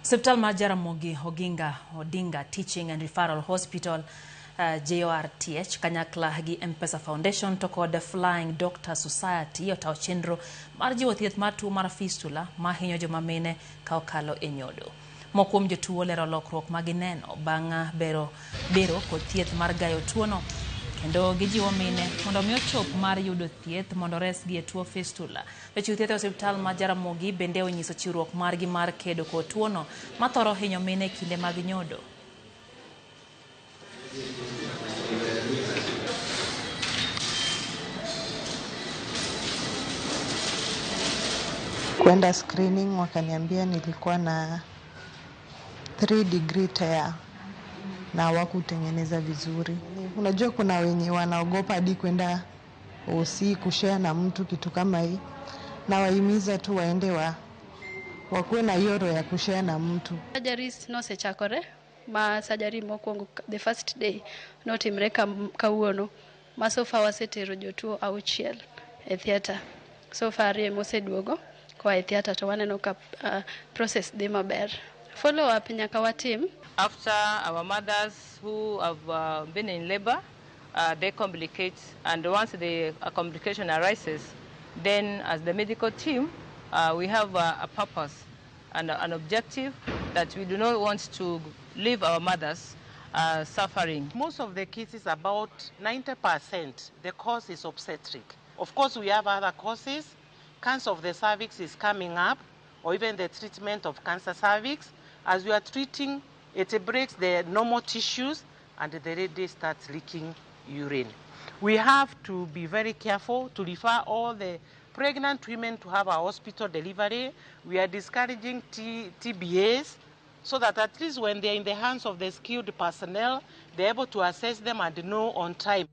Osiptal mar Jaramogi Oginga Odinga Teaching and Referral Hospital JORTH kanyakla gi M-Pesa Foundation to kod Flying Doctor Society otawo chenro mar jiwo thieth mar tuo mar fistula mahinyo joma mine ka okalo e nyodo. Moko kuom jotuo lero lokruok ma gineno bang' bero bero kod thieth mar gayo tuono kendo gijiwo mine mondo mi ochop mar yudo thieth mondo resgi e tuo fistula. Jochiw thieth e osiptal ma Jaramogi bende onyiso chiwruok margi mar kedo kod tuono mathoro hinyo mine e kinde mag nyodo. Kwenda screening wakaniambia nilikuwa na 3 degree tear na hawakutengeneza vizuri. Unajua kuna wenye wanaogopa hadi kwenda OC kushare na mtu kitu kama hii, na wahimiza tu waende wa wakuwe na hiyo roho ya kushare na mtu. Surgeries nosechakore ma surgery mokwongo, the first day notimre kawuono ma so far wasetero jotuo 6 e theatre. So far ariyo emoseduogo koa e theatre to waneno ka process dhi maber. Follow up nyaka watim. After our mothers who have been in labor, they complicate, and once the complication arises, then as the medical team, we have a purpose and an objective that we do not want to leave our mothers suffering. Most of the cases, about 90%, the cause is obstetric. Of course, we have other causes. Cancer of the cervix is coming up, or even the treatment of cancer cervix. As we are treating, it breaks the normal tissues and the lady starts leaking urine. We have to be very careful to refer all the pregnant women to have a hospital delivery. We are discouraging TBAs so that at least when they're in the hands of the skilled personnel, they're able to assess them and know on time.